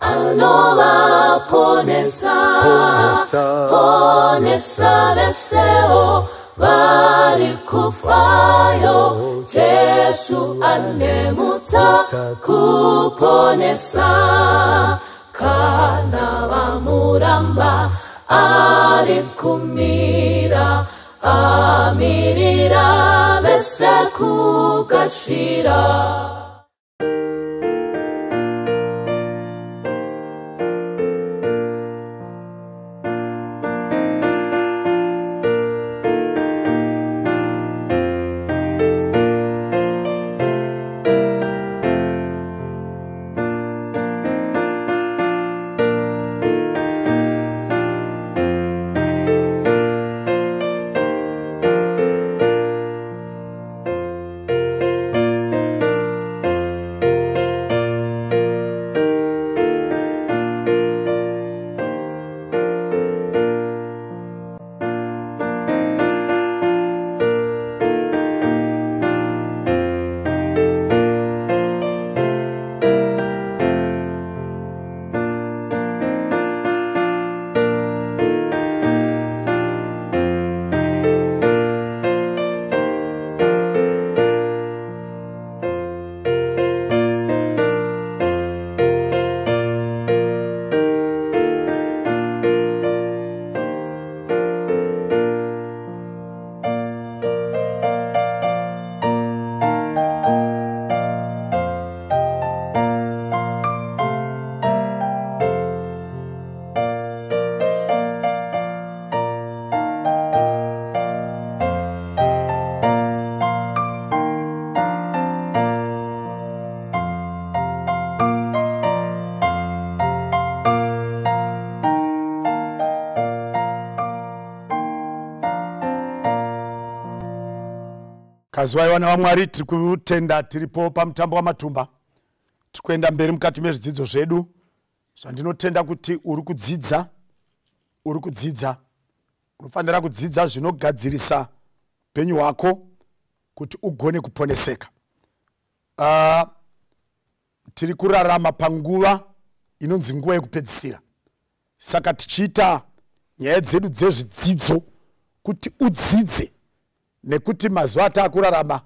Anovaponesa, ponesa vesewo vari kufayo. Jesu anemutsa kuponesa, kana vamuramba ari kumira, amirira vese kugashira. Kazuva vana vaMwari, tiri kutenda tiripo pamutambo waMatumba. Tiri kuenda mberi mukati mezvidzidzo zvedu. Zvandinotenda kuti uri kudzidza, uri kudzidza. Unofanira kudzidza zvinogadzirisa upenyu hwako kuti ugone kuponeseka. Tiri kurarama panguva inonzi nguva yekupedzisira. Saka tichiita nyaya dzedu dzezvidzidzo kuti udzidze, nekuti mazuva ataakurarama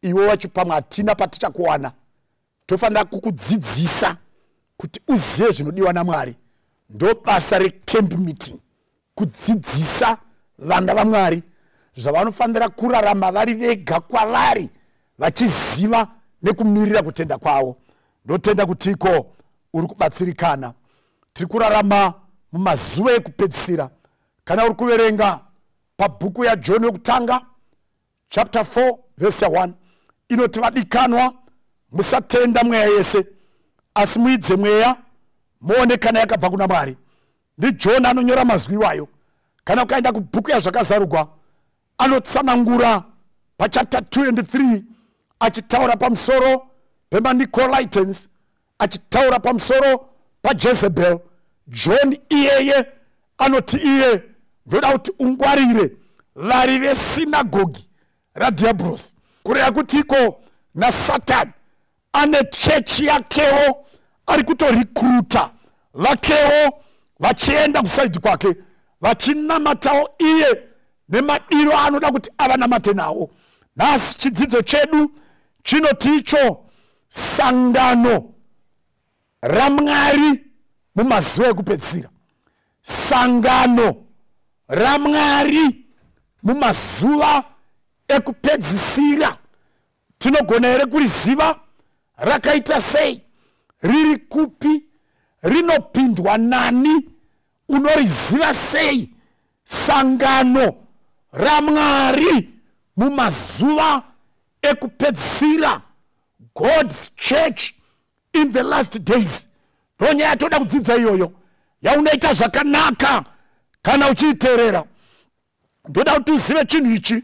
iwe wacho pamwe hatina patichakuwana. Tofanira kukudzidzisa kuti uzive zvinodiwa naMwari. Ndo basa recamp meeting, kudzidzisa vana vaMwari zvavanofanira kurarama vari vega kwavari, vachiziva nekumirira kutenda kwavo. Ndotenda kuti iko uri kubatsirikana. Tiri kurarama mumazuva ekupedzisira. Kana uri kuverenga pabhuku yaJohn yekutanga chapter 4 verse 1, inoti vadikanwa, musatenda mweya yese, asi muidze mweya muone kana yakabva kuna Mwari. NdiJohn anonyora mazwi iwayo. Kana ukaenda kubhuku yaZvakazarugwa, anotsanangura pachapter 2 and 3, achitaura pamusoro pemaNicolaitans, achitaura pamusoro paJezebel. John iyeye anoti iye ndoda kuti ungwarire vari vesinagogi raDhiabhorosi, kureva kuti iko naSatani ane chechi yakewo, ari kutorikruta vakewo vachienda kusaidhi kwake, vachinamatawo iye nemadiro anoda kuti avanamate nawo. Nhasi chidzidzo chedu chinoti icho sangano raMwari mumazuva ekupedzisira. Sangano raMwari mumazuva ekupedzisira. Tinogona here kuriziva? Rakaita sei? Riri kupi? Rinopindwa nani? Unoriziva sei sangano raMwari mumazuva ekupedzisira? God's church in the last days. Ndonyaya yatoda kudzidza iyoyo, yaunoita zvakanaka kana uchiiteerera. Ndoda kuti uzive chinhu ichi,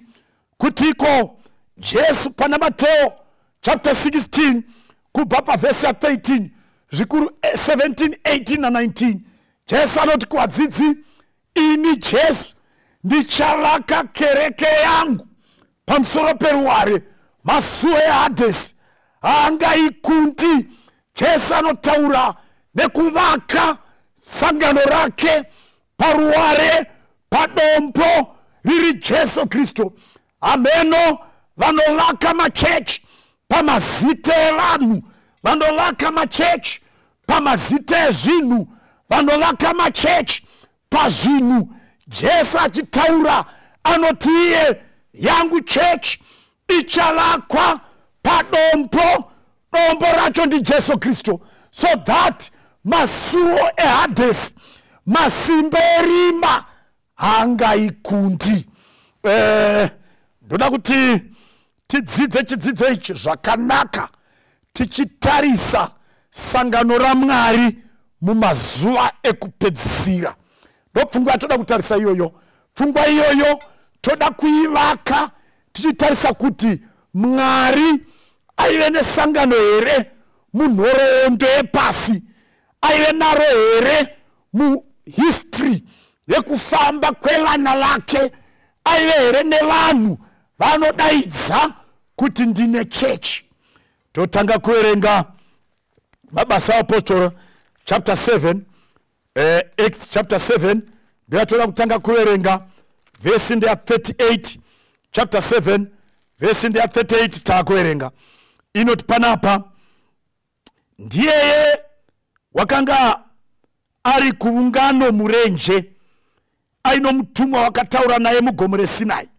kuti iko Jesu pana Mateo chapter 16 kubva pavhesi ya 13, zvikuru 17, 18 na 19, Jesu anoti kuvadzidzi, ini Jesu ndichavaka kereke yangu pamusoro peruware, masuo eHadhesi haangaikundi. Jesu anotaura nekuvaka sangano rake paruware, padombo riri Jesu Kristu. Hameno vanovaka machechi pamazita evanhu, vanovaka machechi pamazita ezvinhu, vanovaka machechi pazvinhu. Jesu achitaura anoti iye yangu chechi ichavakwa padombo, dombo racho ndiJesu Kristu, so that masuo eHadhesi, masimba erima haangaikundi. Ndoda kuti tidzidze chidzidzo ichi zvakanaka, tichitarisa sangano raMwari mumazuva ekupedzisira. Ndopfungwa yatoda kutarisa iyoyo. Pfungwa iyoyo toda kuivaka tichitarisa kuti Mwari aive nesangano here munhoroondo yepasi, aive naro here muhistory yekufamba kwevana vake, aive here nevanhu vanodaidza kuti ndine chechi. Totanga kuverenga Mabasa aApostora chapter 7, Acts chapter 7 ndoyatoda kutanga kuverenga, vhesi ndeya 38. Chapter 7 vhesi ndeya 38 taakuverenga. Inoti panapa, ndiyeye wakanga ari kuvungano murenje, aino mutumwa wakataura naye mugomo reSinai,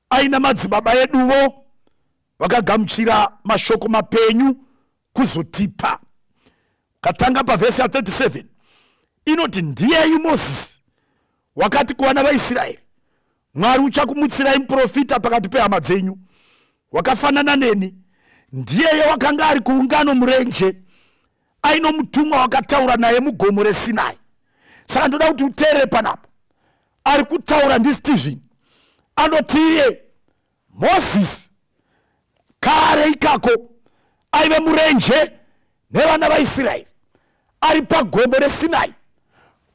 aina madzibaba eduvo vakagamuchira mashoko mapenyu kuzotipa. Katanga pavhesi ya 37 inoti, ndiyeyu Mozisi wakati kuvana vaIsraeri, Mwari uchakumutsirai muprofita pakati pehama dzenyu wakafanana neni. Ndiyeye wakanga ari kuungano murenje, aino mutumwa wakataura naye mugomo reSinai. Saka ndoda kuti uteerere panapa. Ari kutaura ndiStephen, anoti iye Mozisi kare ikako aive murenje nevana vaIsraeri, ari pagomo reSinai,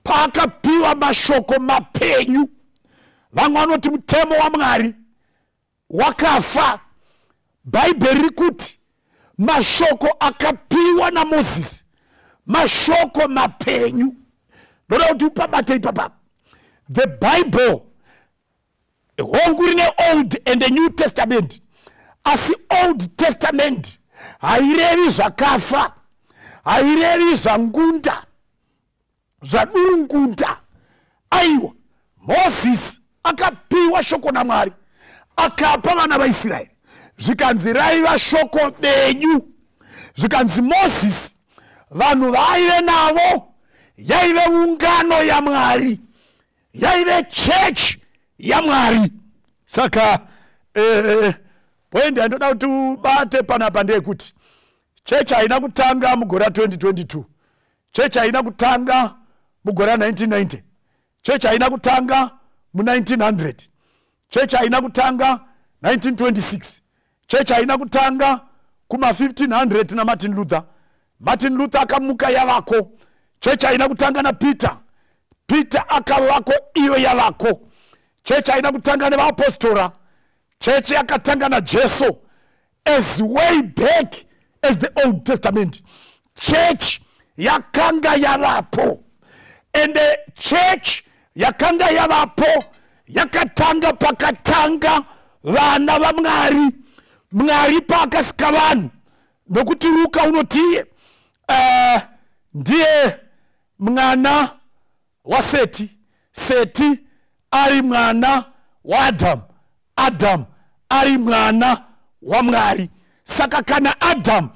paakapiwa mashoko mapenyu. Vamwe vanoti mutemo waMwari wakafa. Bhaibheri riri kuti mashoko akapiwa naMozisi mashoko mapenyu. Ndoda kuti upabate ipapa. The Bible hongu rine Old and the New Testament, asi Old Testament hairevi zvakafa, hairevi zvangunda, zvadurungunda. Aiwa, Mozisi akapiwa shoko naMwari, akapa vana vaIsraeri, zvikanzi raiva shoko benyu. Zvikanzi Mozisi vanhu vaaive navo yaive ungano yaMwari, yaive chechi yaMwari. Saka poendi yandoda kuti ubate panapa ndeyekuti chechi haina kutanga mugore ra2022, chechi haina kutanga mugore ra1990, chechi haina kutanga mu1900, chechi haina kutanga 1926, chechi haina kutanga kuma1500 naMartin Luther. Martin Luther akamuka yavako. Chechi haina kutanga naPeter, Peter akavako iyo yavako. Chechi haina kutanga nevaapostora, chechi yakatanga naJesu as way back as the Old Testament. Church yakanga yavapo, ende church yakanga yavapo yakatanga pakatanga vana vaMwari, Mwari paakasika vanhu. Nokuti Ruka unotiye ndiye mwana waSeti, Seti ari mwana waAdhamu, Adhamu ari mwana waMwari. Saka kana Adhamu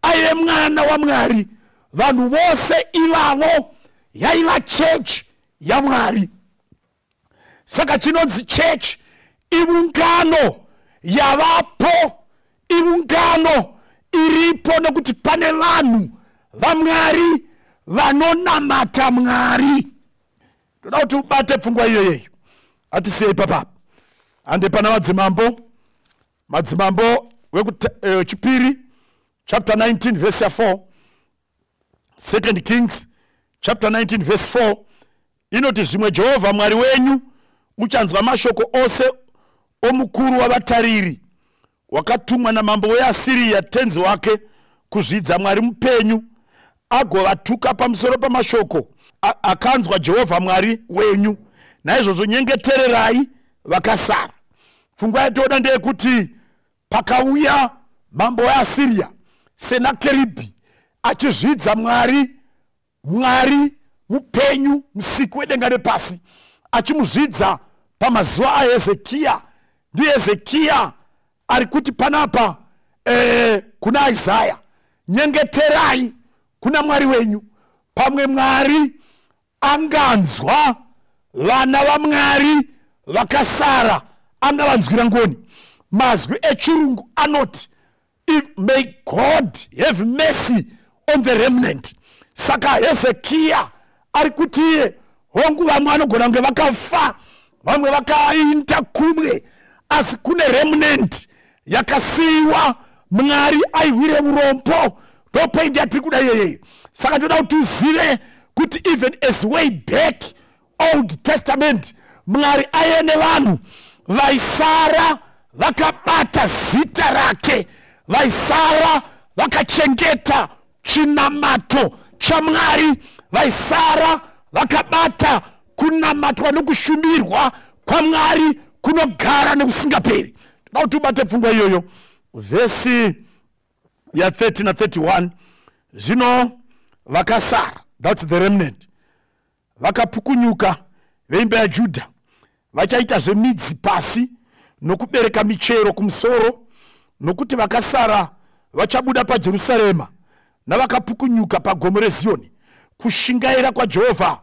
aive mwana waMwari, vanhu vose ivavo yaiva chechi yaMwari. Saka chinonzi chechi ivungano yavapo, ivungano iripo, nokuti pane vanhu vaMwari vanonamata Mwari. Ndoda kuti ubate pfungwa iyoyeyo. Atisiyei papapo, hande pana Madzimambo, Madzimambo wechipiri chapter 19 verse ya4. Second Kings chapter 19 verse 4 inoti, zvimwe Jehovha Mwari wenyu uchanzwa mashoko ose omukuru wavatariri wakatumwa namambo weAsiriya tenzi wake kuzvidza Mwari mupenyu. Agovatuka pamusoro pamashoko akanzwa Jehovha Mwari wenyu. Naizvozvo nyengetererai vakasara. Pfungwa yatoda ndeyekuti pakauya mambo weAsiria Senakeribhi achizvidza Mwari, Mwari mupenyu, musiki wedenga nepasi, achimuzvidza pamazuva aHezekiya. NdiHezekiya ari kuti panapa kuna Isaya, nyengeterai kuna Mwari wenyu, pamwe Mwari anganzwa vana vaMwari vakasara, angavanzwira ngoni. Mazwi echirungu anoti, if may God have mercy on the remnant. Saka Hezekiya ari kuti iye, hongu vamwe vanogona kunge vakafa, vamwe vakainda kumwe, asi kune remnant yakasiyiwa. Mwari aiwire urombo. Ndo point yatiri kuda iyoyeyo. Saka toda kuti uzive kuti even as way back Old Testament, Mwari aive nevanhu vaisara vakabata zita rake, vaisara vakachengeta chinamato chaMwari, vaisara vakabata kunamatwa nokushumirwa kwaMwari kunogara nekusingaperi. Toda kuti ubate pfungwa iyoyo. Vhesi ya30 na31: zvino vakasara, that's the remnant, vakapukunyuka veimba yaJudha vachaita zvemidzi pasi nokubereka michero kumusoro, nokuti vakasara vachabuda paJerusarema navakapukunyuka pagomo reZiyoni. Kushingaira kwaJehovha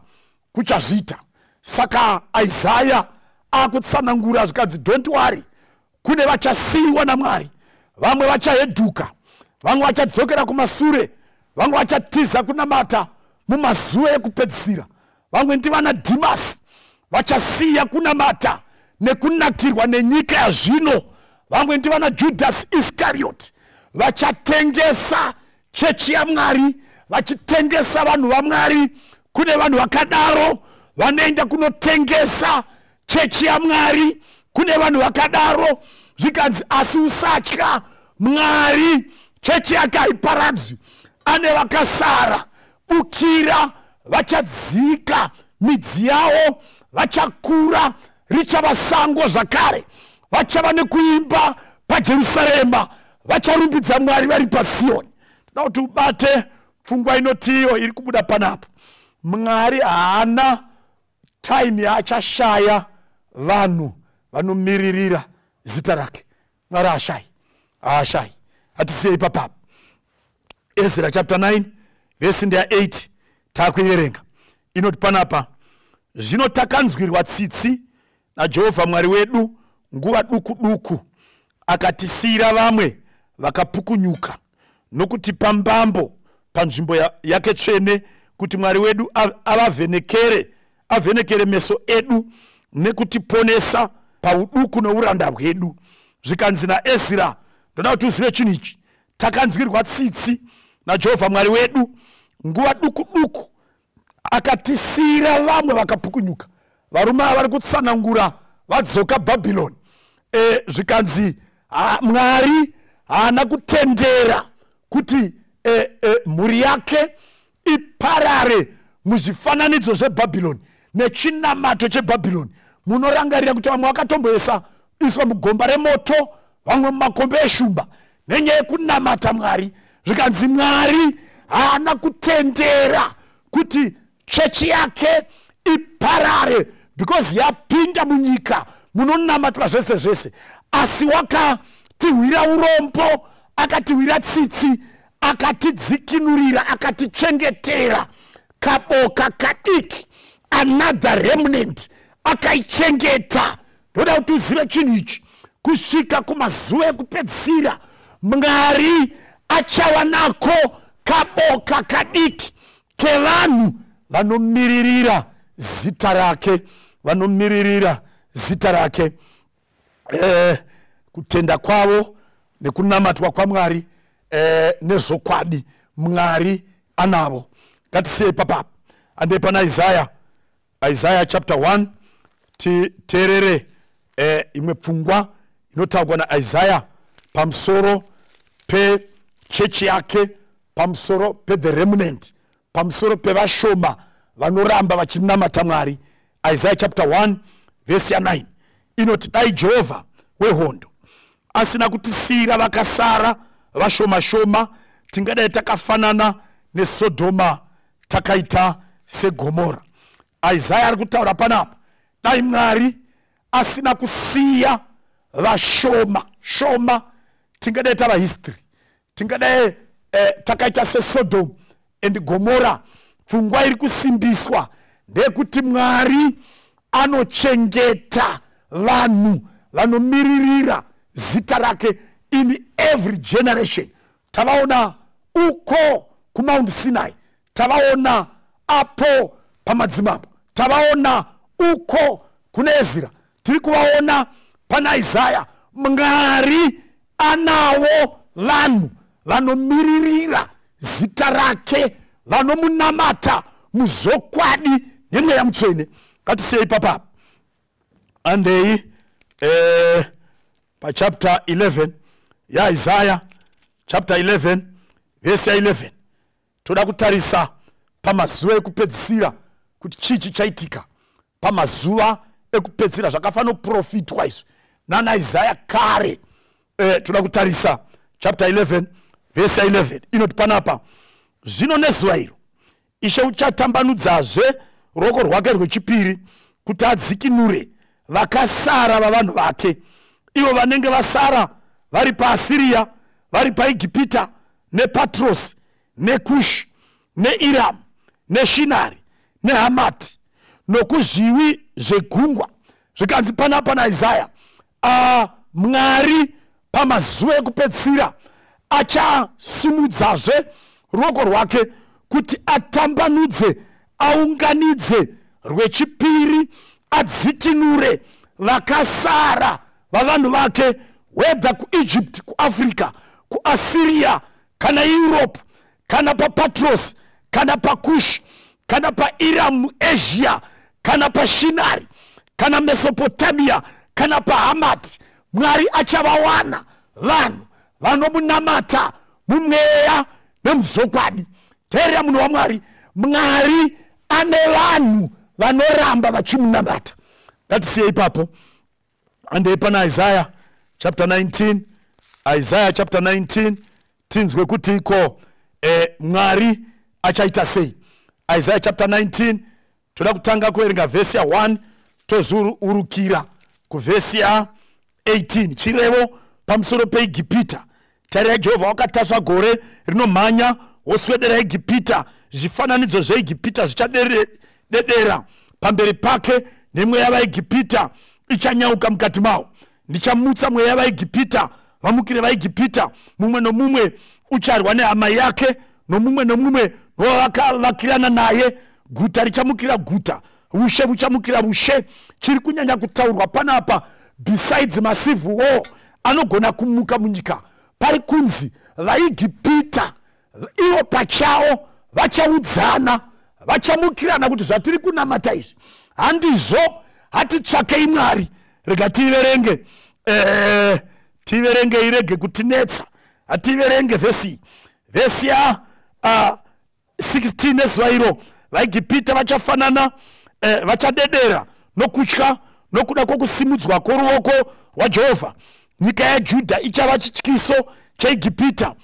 kuchazviita. Saka Isaya akutsanangura, zvikanzi, don't worry, kune vachasiyiwa naMwari. Vamwe vachahedhuka, vamwe vachadzokera kumasure, vamwe vachatiza kunamata mumazuva ekupedzisira. Vamwe ndivana Dhimasi, vachasiya kunamata nekunakirwa nenyika yazvino. Vamwe ndivana Judhasi Iskarioti, vachatengesa chechi yaMwari, vachitengesa vanhu vaMwari. Kune vanhu vakadaro vanoenda kunotengesa chechi yaMwari. Kune vanhu vakadaro. Zvikanzi, asi usatya, Mwari chechi yake haiparadzwi, ane vakasara. Bukira vachadzika midzi yavo, vachakura, richava sango zvakare. Vachava nekuimba paJerusarema, vacharumbidza Mwari vari paSiyoni. Toda kuti ubate pfungwa inotiyo iri kubuda panapo. Mwari haana time yaachashaya vanhu vanomiririra zita rake. Mwari haashayi, haashayi. Hatisiyei papapo. Ezra chapter 9, vhesi ndeya8, taakuiverenga. Inoti panapa, zvino takanzwirwa tsitsi naJehovha Mwari wedu nguva duku duku, akatisiyira vamwe vakapukunyuka nokutipa mbambo panzvimbo yake tsvene, kuti Mwari wedu avavhenekere, avhenekere meso edu nekutiponesa pauduku nouranda hwedu. Zvikanzi naEzra, ndoda kuti uzive chinhu ichi: takanzwirwa tsitsi naJehovha Mwari wedu nguva duku duku, akatisiyira vamwe vakapukunyuka. Varume ava vari kutsanangura vadzoka Bhabhironi. Zvikanzi Mwari haana kutendera kuti mhuri yake iparare muzvifananidzo zveBhabhironi nechinamato cheBhabhironi. Munorangarira kuti vamwe vakatomboisa iswa mugomba remoto, vamwe mumakombe eshumba nenyaya yekunamata Mwari. Zvikanzi Mwari haana kutendera kuti chechi yake iparare because yapinda munyika munonamatwa zvese zvese, asi wakatihwira urombo, akatihwira tsitsi, akatidzikinurira, akatichengetera kaboka kadiki, another remnant akaichengeta. Ndoda kuti uzive chinhu ichi: kusvika kumazuva ekupedzisira, Mwari achava nako kaboka kadiki kevanhu vanomiririra zita rake, vanomiririra zita rake, kutenda kwavo nekunamatwa kwaMwari nezvokwadi. Mwari anavo. Ngatisiyei papapo. Andei pana Isaya, Isaya chapter 1, titeerere imwe pfungwa inotaurwa naIsaya pamusoro pechechi yake, pamusoro pethe remnant. pamusoro pevashoma vanoramba vachinamata Mwari. Isaiah chapter 1 verse ya 9 inoti, dai Jehovha wehondo asina kutisiyira vakasara vashoma shoma, tingadai takafanana neSodhoma, takaita seGomora. Isaiah ari kutaura panapa, dai Mwari asina kusiya vashoma shoma, tingadai tava history, tingadai takaita seSodom and Gomora. Pfungwa iri kusimbiswa ndeyekuti Mwari anochengeta vanhu vanomiririra zita rake in every generation. Tavaona uko kuMount Sinai, tavaona apo pamadzimambo, tavaona uko kuna Ezra, tiri kuvaona pana Isaya. Mwari anawo vanhu vanomiririra zita rake, vanomunamata muzvokwadi nemweya mutsvene. Ngatisiyei papapa, andei pachapter 11 yaIsaya, chapter 11 vhesi ya11. Toda kutarisa pamazuva ekupedzisira kuti chii chichaitika pamazuva ekupedzisira. Zvakafanira kuprofitwa izvi nana Isaya kare. Toda kutarisa chapter 11 vhesi ya11, inoti panapa, zvino nezuva iro Ishe uchatambanudzazve ruoko rwake rwechipiri kuti adzikinure vakasara vavanhu vake, ivo vanenge vasara vari paAsiriya, vari paEgipita, nePatrosi, neKushi, neIramu, neShinari, neHamati, nokuzviwi zvegungwa. Zvikanzi panapa naIsaya, Mwari pamazuva ekupedzisira achasimudzazve ruoko rwake kuti atambanudze, aunganidze rwechipiri, adzikinure vakasara vavanhu vake, whether kuEgypt, kuAfrica, kuAssyria, kana Europe, kana paPatros, kana paKush, kana paIram, Asia, kana paShinari, kana Mesopotamia, kana paHamati. Mwari achavawana vanhu vanomunamata mumweya nemuzokwadi. Teerera munhu waMwari, Mwari ane vanhu vanoramba vachimunamata. Ngatisiye ipapo, andei pana Isaiah chapter 19, Isaiah chapter 19, tinzwe kuti iko Mwari achaita sei. Isaiah chapter 19, toda kutanga kuverenga vhesi ya1 tozourukira kuvhesi ya18. Chirevo pamusoro peEgipita. Tarira, Jehovha wakatasva gore rinomhanya, woswedera Egipita. Zvifananidzo zveEgipita zvichadedera pamberi pake, nemweya vaEgipita ichanyauka mukati mawo. Ndichamutsa mweya vaEgipita, vamukire vaEgipita, mumwe nomumwe ucharwa nehama yake, nomumwe nomumwe nowavakavakirana naye. Guta richamukira guta, ushe vuchamukira ushe. Chiri kunyanya kutaurwa panapa, besides macivil war anogona kumuka munyika, pari kunzi vaEgipita ivo pachavo vachaudzana, vachamukirana kuti zvatiri kunamata izvi handizvo, hatitsvakei Mwari. Rega tiverenge, tiverenge, irege kutinetsa. Hativerenge vhesi, vhesi ya 16. Nezuva iro vaEgipita vachafanana, vachadedera nokutya nokuda kwokusimudzwa kworuoko rwaJehovha. Nyika yaJudha ichava chityiso cheEgipita.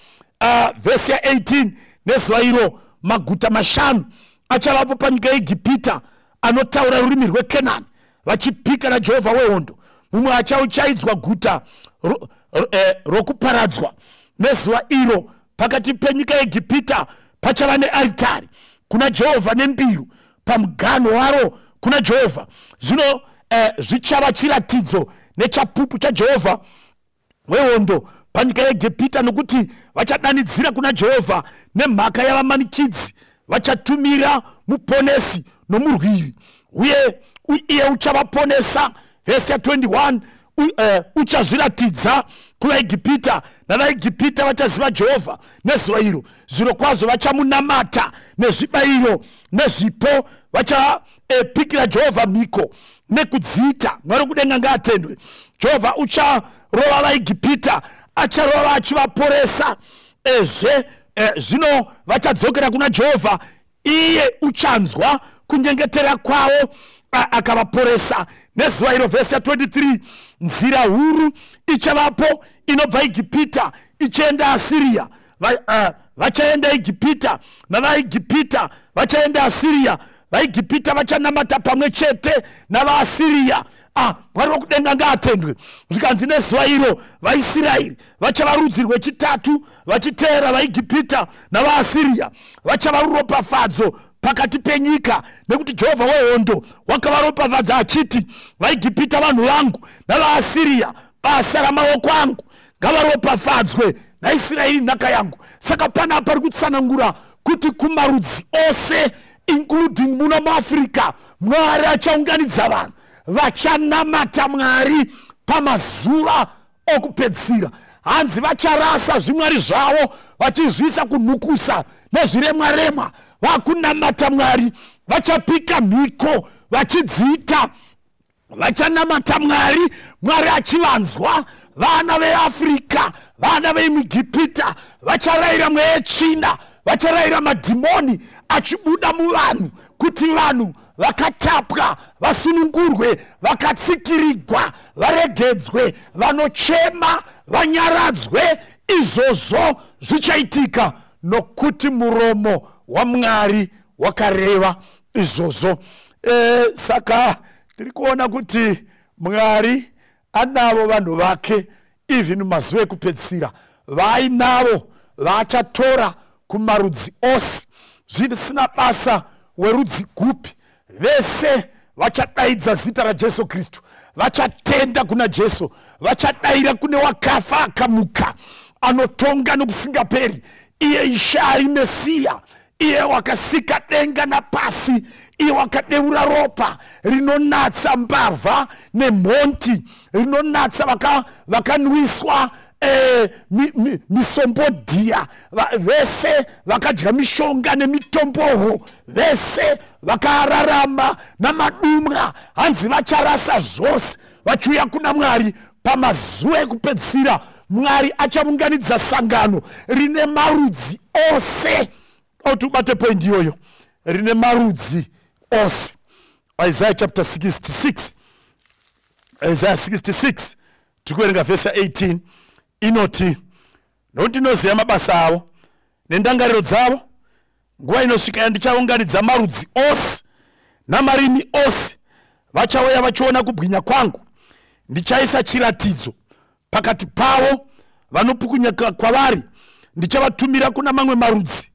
Vhesi ya18, nezuva iro maguta mashanu achavapo panyika yeEgipita anotaura rurimi rweKenani, vachipika naJehovha wehondo, mumwe achauchaidzwa guta rokuparadzwa. Nezuva iro pakati penyika yeEgipita pachava nearitari kuna Jehovha, nembiru pamuganho waro kuna Jehovha. Zvino zvichava chiratidzo nechapupu chaJehovha wehondo panyika yeEgipita, nokuti vachadanidzira kuna Jehovha nemhaka yavamanikidzi, vachatumira muponesi nomurwiri, uye iye uchavaponesa. Vhesi ya21, uchazviratidza kuvaEgipita, navaEgipita vachaziva Jehovha nezuva iro. Zviro kwazvo vachamunamata nezvibayiro nezvipo, vachapikira Jehovha mhiko nekudziita. Mwari kudenga ngaatendwe. Jehovha ucharova vaEgipita, acharova achivaporesa ezve. Zvino vachadzokera kuna Jehovha. Iye uchanzwa kunyengetera kwavo akavaporesa. Nezuva iro, vhesi ya23, nzira huru ichavapo inobva Egipita ichienda Asiriya. Vachaenda Egipita navaEgipita vachaenda Asiriya. VaEgipita vachanamata pamwe chete navaAsiriya. Mwari wokudenga ngaatendwe. Zvikanzi nezuva iro vaIsraeri vachava rudzi rwechitatu vachiteera vaEgipita navaAsiriya. Vachava ruropafadzo pakati penyika, nekuti Jehovha wehondo wakavaropafadza achiti, vaEgipita vanhu vangu navaAsiriya basa ramaoko angu, ngavaropafadzwe naIsraeri nhaka yangu. Saka panapa pari kutsanangura kuti kumarudzi ose, including muno muAfrica, Mwari achaunganidza vanhu vachanamata Mwari pamazuva okupedzisira. Hanzi vacharasa zvimwari zvavo vachizviisa kunhukusa nezviremwaremwa, vakunamata Mwari. Vachapika mhiko vachidziita, vachanamata Mwari, Mwari achivanzwa. Vana veAfrica, vana veMigipita vacharayira mweya yetsvina, vacharayira madhimoni achibuda muvanhu, kuti vanhu vakatapwa vasunungurwe, vakatsikirigwa varegedzwe, vanochema vanyaradzwe. Izvozvo zvichaitika nokuti muromo waMwari wakareva izvozvo. Saka tiri kuona kuti Mwari anavo vanhu vake even mazuva ekupedzisira, vainavo vachatora kumarudzi ose, zvisina basa werudzi gupi. Vese vachadaidza zita raJesu Kristu, vachatenda kuna Jesu, vachadaira kune wakafa akamuka, anotonga nokusingaperi, iye Ishe ari Mesiya, iye wakasika denga napasi, iye wakadeura ropa rinonatsa mbavha nemhonti, rinonatsa vakanwiswa misombodhiya, vese vakadya mishonga nemitomboho, vese vakararama namadumwa. Hanzi vacharasa zvose vachiuya kuna Mwari. Pamazuva ekupedzisira Mwari achaunganidza sangano rine marudzi ose. Kuti ubate point iyoyo, rine marudzi ose. Isaiah chapter 66, Isaiah 66, tiri kuverenga vhesi ya18, inoti, nokuti ndinoziva mabasa avo nendangariro dzavo. Nguva inosvika yandichaunganidza marudzi ose namarimi ose, vachauya vachiona kubwinya kwangu. Ndichaisa chiratidzo pakati pavo vanopukunyuka kwavari, ndichavatumira kuna mamwe marudzi,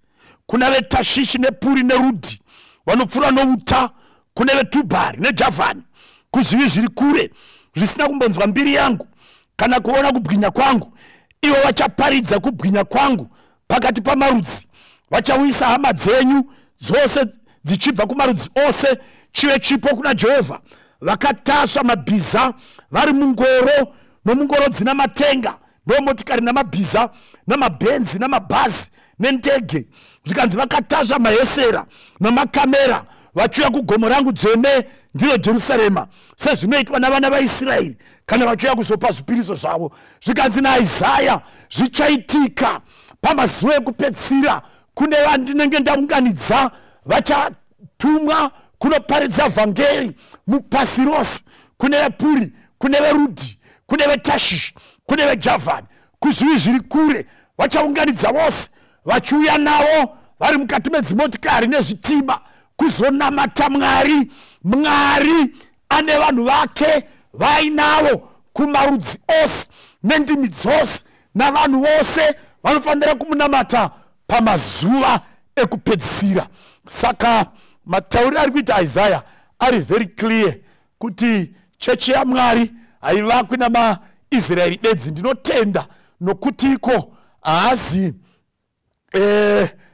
kuna veTashishi nePuri neRudhi vanopfura nouta, kune veTubhari neJavhani, kuzvivi zviri kure zvisina kumbonzwa mbiri yangu kana kuona kubwinya kwangu. Ivo vachaparidza kubwinya kwangu pakati pamarudzi. Vachauyisa hama dzenyu dzose dzichibva kumarudzi ose, chive chipo kuna Jehovha, vakatasva mabhiza vari mungoro nomungoro dzina matenga, ndomotikari namabhiza namabhenzi namabhazi nendege. Zvikanzi vakatasva mahesera namakamera, vachiuya kugomo rangu dzvene, ndiro Jerusarema, sezvinoitwa navana vaIsraeri kana vachiuya kuzopa zvipiriso zvavo. Zvikanzi naIsaya, zvichaitika pamazuva ekupedzisira, kune vandinenge ndaunganidza vachatumwa kunoparidza vhangeri mupasi rose, kune vePuri, kune veRudhi, kune veTashishi, kune veJavhani, kuzvivi zviri kure. Vachaunganidza vose vachiuya navo vari mukati medzimotikari nezvitima kuzonamata Mwari. Mwari ane vanhu vake vainavo kumarudzi ose nendimi dzose navanhu vose vanofanira kumunamata pamazuva ekupedzisira. Saka matauriro ari kuita Isaya ari very clear kuti chechi yaMwari haivakwi namaIsraeri bedzi. Ndinotenda nokuti iko haazi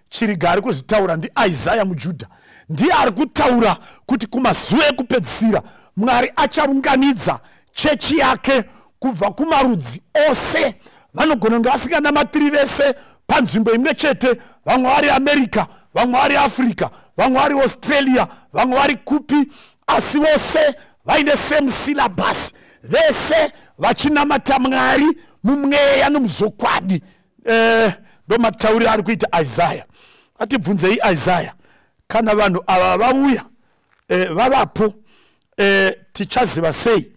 chiriga ari kuzvitaura, ndiIsaya muJudha, ndiye ari kutaura kuti kumazuva ekupedzisira Mwari achaunganidza chechi yake kubva kumarudzi ose. Vanogona kunge vasinganamatiri vese panzvimbo imwe chete, vamwe vari America, vamwe vari Africa, vamwe vari Australia, vamwe vari kupi, asi vose vaine same syllabus, vese vachinamata Mwari mumweya nomuzvokwadi. Ndo matauriro ari kuita Isaya. Atibvunzei Isaya Kana vanhu ava vauya, vavapo, tichaziva sei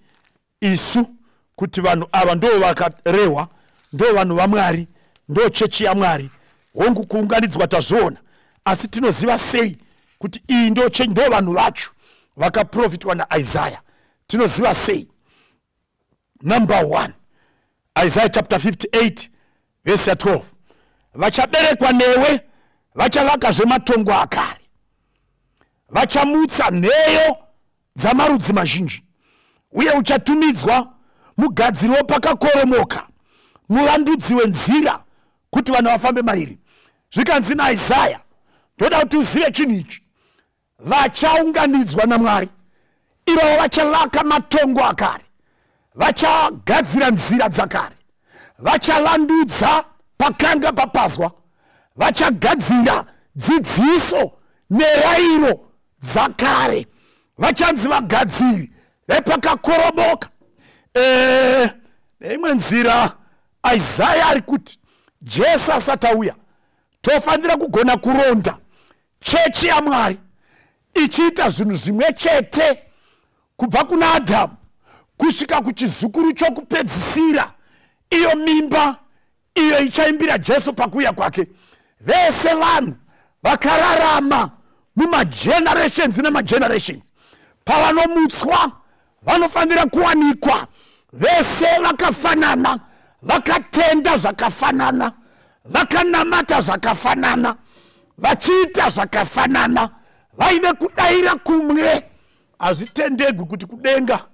isu kuti vanhu ava ndo vakarehwa, ndo vanhu vaMwari, ndo chechi yaMwari? Hongu, kuunganidzwa tazviona, asi tinoziva sei kuti iyi ndo chechi, ndo vanhu vacho vakaprofitwa naIsaya? Tinoziva sei? Number 1, Isaiah chapter 58 verse 12: "Vachaberekwa newe vachavakazve matongo akare, vachamutsa nheyo dzamarudzi mazhinji, uye uchatumidzwa mugadziri wepakakoromoka, muvandudzi wenzira kuti vanhu vafambe mairi." Zvikanzi naIsaya, ndoda kuti uzive chinhu ichi: vachaunganidzwa naMwari ivavo vachavaka matongo akare, vachagadzira nzira dzakare, vachavandudza pakanga papazwa, vachagadzira dzidziso nerayiro dzakare, vachanzi vagadziri vepakakoromoka. Neimwe nzira, Isaya ari kuti Jesu asati auya, tofanira kugona kuronda chechi yaMwari ichiita zvinhu zvimwe chete kubva kuna Adhamu kusvika kuchizukuru chokupedzisira, iyo mimba iyo ichaimbira Jesu pakuuya kwake. Vese vanhu vakararama mumagenerations nemagenerations, pavanomutswa vanofanira kuwanikwa vese vakafanana, vakatenda zvakafanana, vakanamata zvakafanana, vachiita zvakafanana, vaine kudayira kumwe. Hazvitendegwi kuti kudenga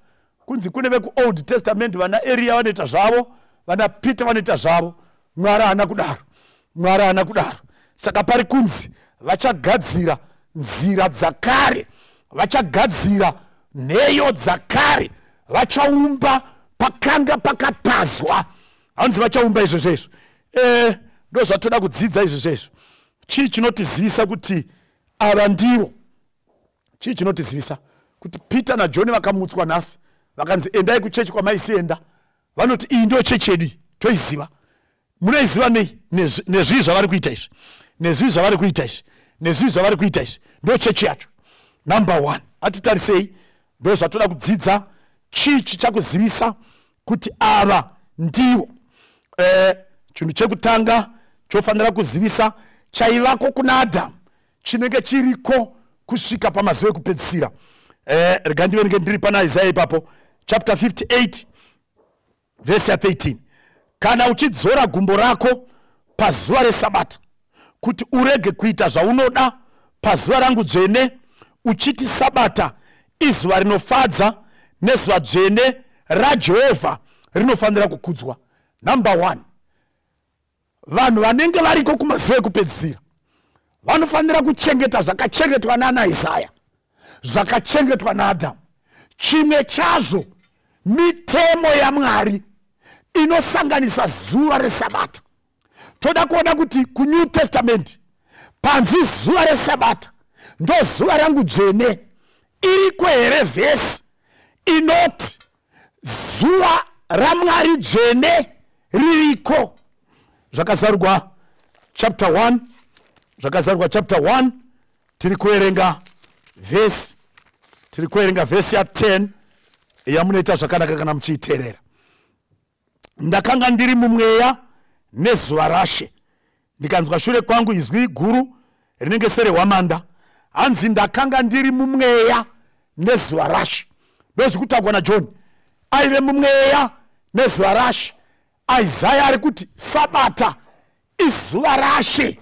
kunzi kune vekuOld Testament, vana Eriya vanoita zvavo, vana Peter vanoita zvavo. Mwari haana kudaro, Mwari haana kudaro. Saka pari kunzi vachagadzira nzira dzakare, vachagadzira nheyo dzakare, vachaumba pakanga pakapazwa. Hanzi vachaumba izvozvo izvo. Ndo zvatoda kudzidza izvozvo izvo. Chii chinotizivisa kuti ava ndivo? Chii chinotizivisa kuti Peter naJohn vakamutswa nhasi, vakanzi endai kuchechi kwamaisienda, vanoti iyi ndio chechi yedu, toiziva? Munoiziva nei? Nezvii zvavari kuita izvi, nezvii zvavari kuita izvi, nezvii zvavari kuita izvi, ndo chechi yacho. Number 1, atitarisei, ndo zvatoda kudzidza. Chii chichakuzivisa kuti ava ndivo? Chinhu chekutanga chofanira kuzivisa, chaivako kuna Adhamu chinenge chiriko kusvika pamazuva ekupedzisira. Rega ndiverenge ndiri pana Isaya ipapo, chapter 58 vhesi ya13: "Kana uchidzora gumbo rako pazuva resabata kuti urege kuita zvaunoda pazuva rangu dzvene, uchiti sabata izuva rinofadza nezuva dzvene raJehovha rinofanira kukudzwa." Number 1, vanhu vanenge variko kumazuva ekupedzisira vanofanira kuchengeta zvakachengetwa nanaIsaya, zvakachengetwa naAdhamu. Chimwe chazvo mitemo yaMwari inosanganisa zuva resabata. Toda kuona kuti kuNew Testament panzi zuva resabata ndo zuva rangu dzvene, iriko here vhesi inoti zuva raMwari dzvene ririko? Zvakazarurwa chapter 1, Zvakazarurwa chapter 1, tiri kuverenga vhesi, tiri kuverenga vhesi ya10, yamunoita zvakanaka kana muchiiteerera. "Ndakanga ndiri mumweya nezuva raShe, ndikanzwa shure kwangu izwi guru rinenge serehwamanda." Hanzi ndakanga ndiri mumweya nezuva raShe. Ndozvikutaurwa naJohn, aive mumweya nezuva raShe. Isaya ari kuti sabata izuva raShe,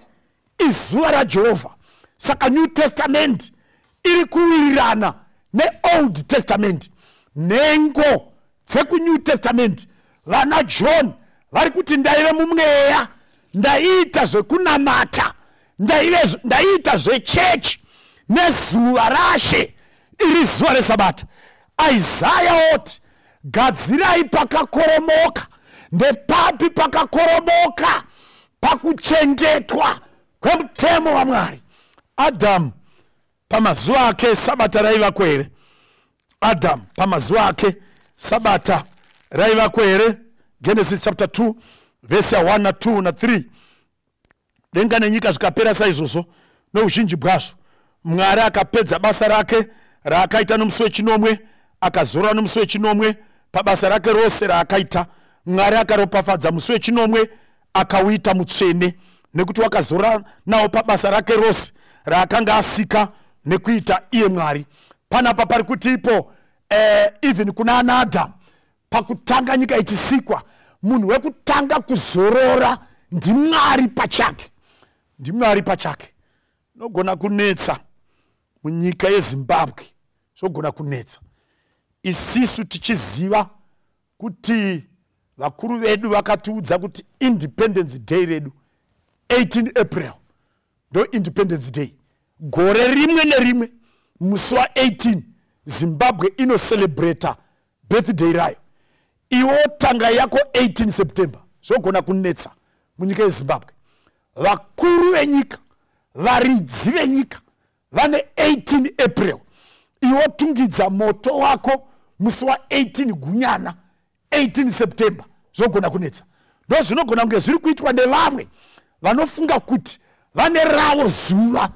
izuva raJehovha. Saka New Testament iri kuwirirana neOld Testament. Nhengo dzekuNew Testament, vana John, vari kuti ndaive mumweya, ndaiita zvekunamata, ndaiita zvechechi nezuva raShe, iri zuva resabata. Isaya oti gadzirai pakakoromoka. Ndepapi pakakoromoka? Pakuchengetwa kwemutemo waMwari. Adhamu pamazuva ake sabata raivako here? Adhamu pamazuva ake sabata raivako here? Genesis chapter 2 vhesi ya1 na2 na3: "Denga nenyika zvikapera saizvozvo nouzhinji bwazvo. Mwari akapedza basa rake raakaita nomusi wechinomwe, akazorora nomusi wechinomwe pabasa rake rose raakaita. Mwari akaropafadza musi wechinomwe akauita mutsvene, nekuti wakazorora nawo pabasa rake rose raakanga asika nekuita iye Mwari. Panapa pari kuti ipo even kuna ana Adamu, pakutanga nyika ichisikwa, munhu wekutanga kuzorora ndiMwari pachake. NdiMwari pachake. Nogona kunetsa munyika yeZimbabwe, zvogona kunetsa isisu tichiziva kuti vakuru vedu vakatiudza kuti Independence Day redu 18 April ndo Independence Day. Gore rimwe nerimwe musi wa18 Zimbabwe inocelebrata birthday rayo. Iwo tanga yako 18 September. Zvogona kunetsa munyika yeZimbabwe. Vakuru venyika, varidzi venyika vane 18 April. Iwo tungidza moto wako musi wa18 gunyana 18 September. Zvogona kunetsa. Ndo zvinogona kunge zviri kuitwa nevamwe vanofunga kuti vane ravo zuva.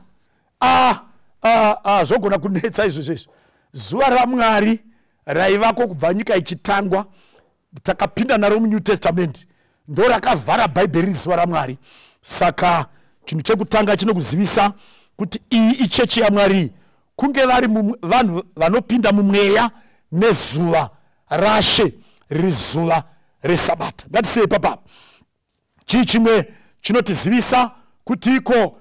Zvogona kunetsa izvozvo izvo. Zuva raMwari raivako kubva nyika ichitangwa, takapinda naro muNew Testament, ndo rakavhara Bhaibheri zuva raMwari. Saka chinhu chekutanga chinokuzivisa kuti iyi ichechi yaMwari, kunge vari vanhu vanopinda mumweya nezuva raShe riri zuva reSabata. Ngatisei papapa. Chii chimwe chinotizivisa kuti iko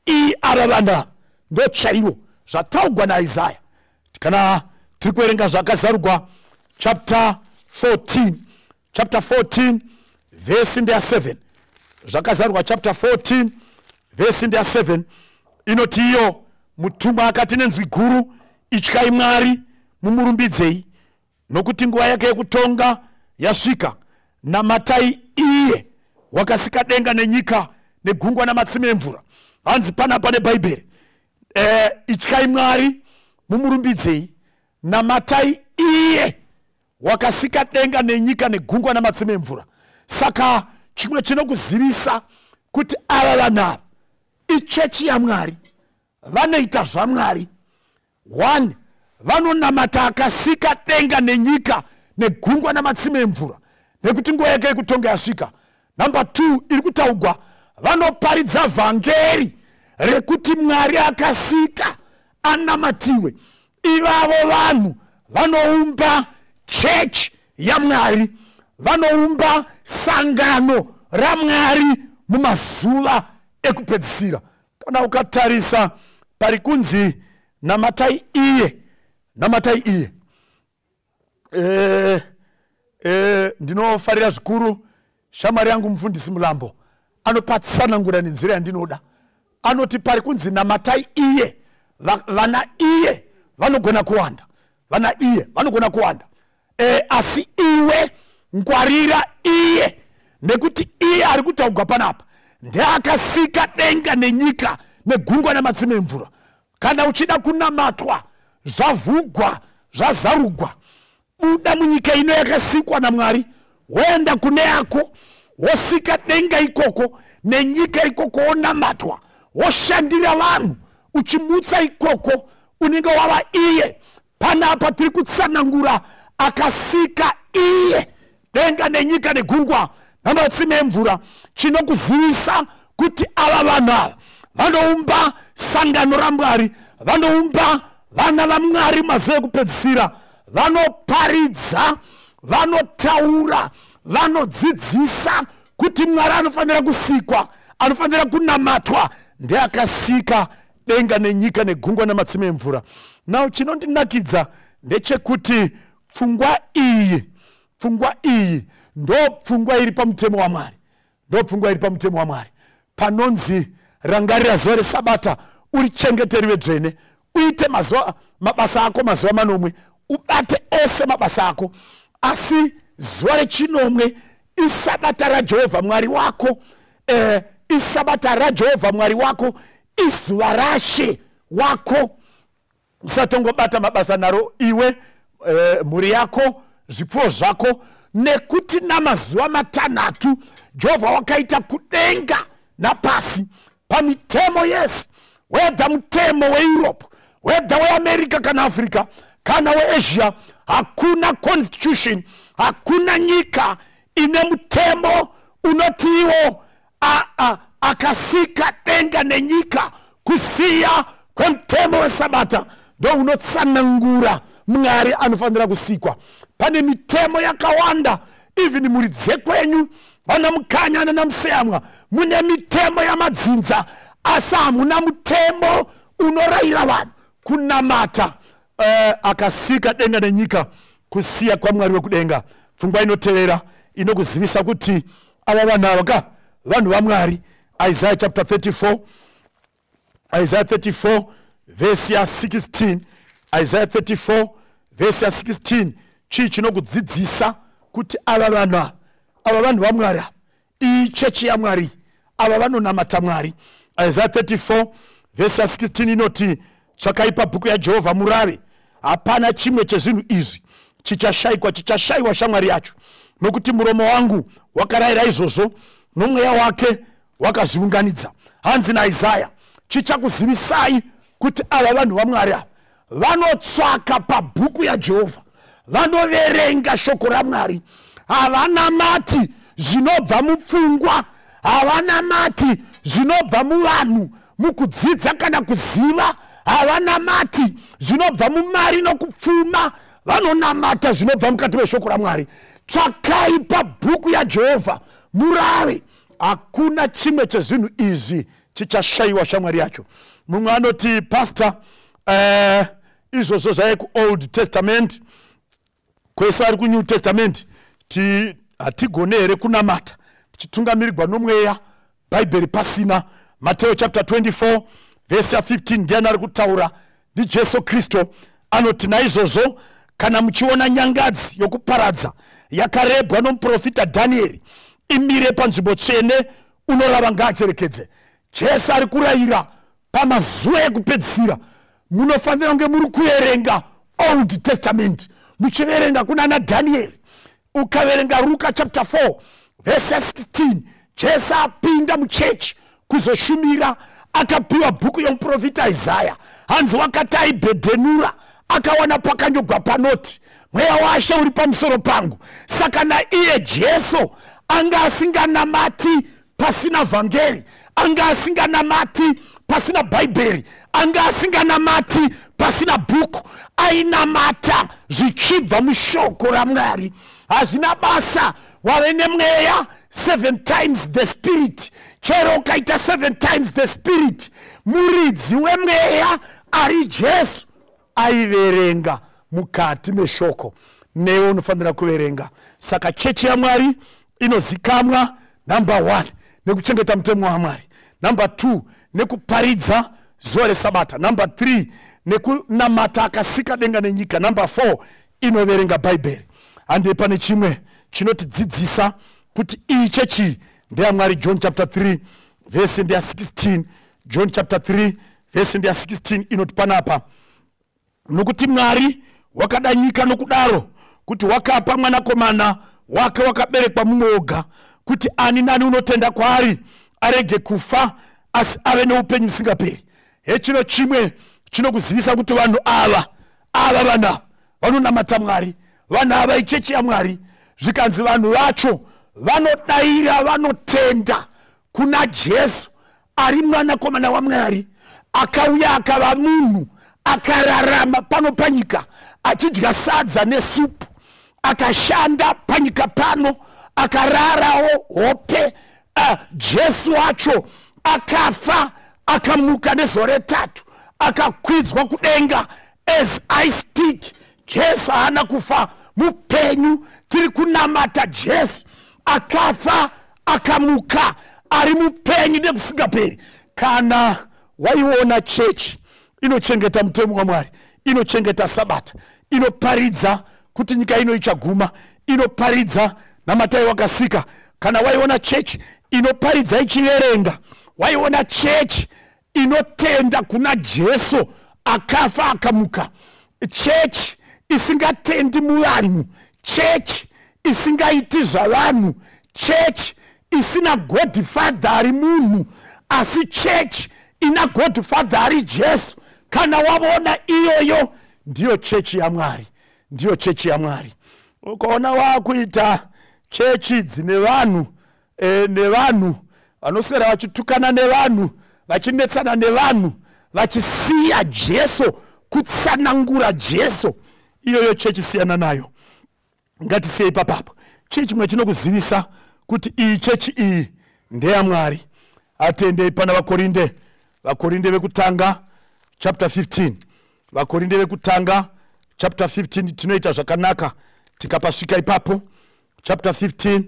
iyi ava vanhu ndo chaivo zvataugwa naIsaya? Kana tiri kuverenga Zvakazarugwa chapter 14, chapter 14 vhesi ndeya 7. Zvakazarugwa chapter 14 vhesi ndeya 7 inoti iyo, mutumwa akati nenzwi guru, ityai Mwari mumurumbidzei, nokuti nguva yake yekutonga yasvika. Namatai iye wakasika denga nenyika negungwa namatsime emvura. Hanzi panapa neBhaibheri, ityai Mwari mumurumbidzei, namatai iye wakasika denga nenyika negungwa namatsime emvura. Saka chimwe chinokuzivisa kuti ava vanhu ava ichechi yaMwari, vanoita zvaMwari. 1, vanonamata akasika denga nenyika negungwa namatsime emvura, nekuti nguva yake yekutonga yasvika. Namba 2 iri kutaugwa, vanoparidza vhangeri rekuti Mwari akasika anamatiwe. Ivavo vanhu vanoumba chechi yaMwari, vanoumba sangano raMwari mumazuva ekupedzisira. Kana ukatarisa pari kunzi namatai iye, namatai iye, ndinofarira zvikuru shamwari yangu mufundisi Mulambo anopatsanangura nenzira yandinoda. Anoti pari kunzi namatai iye, vana iye vanogona kuwanda, vana iye vanogona kuwanda, asi iwe ngwarira iye, nekuti iye ari kutaugwa panapa ndeakasika denga nenyika negungwa namatsime emvura. Kana uchida kunamatwa, zvavhugwa, zvazarugwa, buda munyika ino yakasikwa naMwari, woenda kune yako, wosika denga ikoko nenyika ikoko, wonamatwa, woshandira vanhu uchimutsa ikoko, unenge wava iye. Panapa tiri kutsanangura akasika iye denga nenyika negungwa namatsime emvura. Chinokuzivisa kuti ava vanhu ava vanoumba sangano raMwari, vanoumba vana vaMwari mazuva ekupedzisira, vanoparidza, vanotaura, vanodzidzisa kuti Mwari anofanira kusikwa, anofanira kunamatwa, ndeakasika denga nenyika negungwa namatsime emvura. Now chinondinakidza ndechekuti pfungwa iyi, pfungwa iyi ndo pfungwa iri pamutemo waMwari, ndo pfungwa iri pamutemo waMwari. Panonzi rangarira zuva reSabata urichengete rive dzvene, uite mazuva mabasa ako mazuva manomwe, ubate ose mabasa ako, asi zuva rechinomwe isabata raJehovha Mwari wako. Isabata raJehovha Mwari wako, izuva raShe wako. Usatongobata mabasa naro iwe, mhuri yako, zvipfuwo zvako, nekuti namazuva matanhatu Jehovha wakaita kudenga napasi. Pamitemo yese Whether mutemo weEurope, whether weAmerica kana Africa kana weAsia, hakuna constitution, hakuna nyika ine mutemo unotiwo akasika denga nenyika. Kusiya kwemutemo wesabata ndo unotsanangura Mwari anofanira kusikwa. Pane mitemo yakawanda, even mhuri dzekwenyu vana Mukanya nanaMuseyamwa, mune mitemo yamadzinza, asi hamuna mutemo unorayira vanhu kunamata akasika denga nenyika, kusiya kwaMwari wekudenga. Pfungwa inotevera inokuzivisa kuti ava vanhu ava ka vanhu vaMwari. Isaiah chapter 34, Isaiah 34 verse ya 16, Isaiah 34 verse ya 16. Chii chinokudzidzisa kuti ava vanhu ava, ava vanhu vaMwari ava, iyi chechi yaMwari, ava vanonamata Mwari? Isaiah 34 verse ya 16 inoti, tsvakai pabhuku yaJehovha murave, hapana chimwe chezvinhu izvi chichashayikwa, chichashayiwa shamwari yacho, nokuti muromo wangu wakarayira izvozvo, nomweya wake wakazviunganidza. Hanzi naIsaya, chichakuzivisai kuti ava vanhu vaMwari ava vanotsvaka pabhuku yaJehovha, vanoverenga shoko raMwari, havanamati zvinobva mupfungwa, havanamati zvinobva muvanhu mukudzidza kana kuziva, havanamati zvinobva mumari nokupfuma, vanonamata zvinobva mukati meshoko raMwari. Tsvakai pabhuku yaJehovha murave, hakuna chimwe chezvinhu izvi chichashayiwa shamwari yacho. Mumwe anoti, pastor, izvozvo zvaive kuOld Testament, kwese vari kuNew Testament hatigone here kunamata tichitungamirirwa nomweya, Bhaibheri pasina? Mateo chapter 24 vhesi ya15, ndiani ari kutaura? NdiJesu Kristu. Anoti, naizvozvo kana muchiona nyangadzi yokuparadza yakarebwa nomuprofita Dhanieri imire panzvimbo tsvene, unorava ngaacherekedze. Jesu ari kurayira pamazuva ekupedzisira munofanira kunge muri kuverenga Old Testament, muchiverenga kuna naDhanieri. Ukaverenga Ruka chapter 4 vhesi ya16, Jesu apinda muchechi kuzoshumira, akapiwa bhuku yomuprofita Isaya. Hanzi wakati aibhedhenura, akawana pakanyogwa panoti, mweya waShe uri pamusoro pangu. Saka naiye Jesu anga asinganamati pasina vhangeri, anga asinganamati pasina Bhaibheri, anga asinganamati pasina bhuku, ainamata zvichibva mushoko raMwari. Hazvina basa wave nemweya 7 times the spirit, chero ukaita 7 times the spirit, muridzi wemweya ari Jesu aiverenga mukati meshoko, newe unofanira kuverenga. Saka chechi yaMwari inozikamwa, number 1, nekuchengeta mutemo waMwari, number 2, nekuparidza zuva resabata, number 3, nekunamata akasika denga nenyika, number 4, inoverenga Bhaibheri. Handei pane chimwe chinotidzidzisa kuti iyi chechi ndeyaMwari. John chapter 3 vhesi ndeya 16, John chapter 3 vhesi ndeya 16, inoti panapa, nokuti Mwari wakada nyika nokudaro kuti wakapa mwanakomana wake wakaberekwa mumwe oga, kuti ani nani unotenda kwaari arege kufa, asi ave neupenyu husingaperi. Hechino chimwe chinokuzivisa kuti vanhu ava, ava vanhu ava vanonamata Mwari, vanhu ava ichechi yaMwari. Zvikanzi vanhu vacho vanodayira, vanotenda kuna Jesu ari mwanakomana waMwari, akauya akava munhu, akararama pano panyika achidya sadza nesupu, akashanda panyika pano, akararawo hope. Jesu wacho akafa, akamuka nezuva retatu, akakwidzwa kudenga. As I speak, Jesu haana kufa, mupenyu. Tiri kunamata Jesu akafa, akamuka, ari mupenyu nekusingaperi. Kana waiona chechi inochengeta mutemo waMwari, inochengeta sabata, inoparidza kuti nyika ino ichaguma, inoparidza namatai wakasika, kana waiona chechi inoparidza ichiverenga, waiona chechi inotenda kuna Jesu akafa akamuka, chechi isingatendi muvanhu, chechi isingaiti zvavanhu, chechi isina godfather ari munhu, asi chechi Ina Godfather ari Jesu. Kana wavona iyoyo ndiyo chechi yaMwari, ndiyo chechi yaMwari. Ukaona wakuita chechi dzine vanhu nevanhu vanoswera vachitukana nevanhu, vachinetsana nevanhu, vachisiya Jesu, kutsanangura Jesu, iyoyo chechi siyana nayo. Ngatisiyei papapo. Chii chimwe chinokuzivisa kuti iyi chechi iyi ndeyaMwari? Atendei pana Vakorinde, Vakorinde vekutanga chapter 15. Vakorinde vekutanga chapter 15. Tinoita zvakanaka tikapasvika ipapo. Chapter 15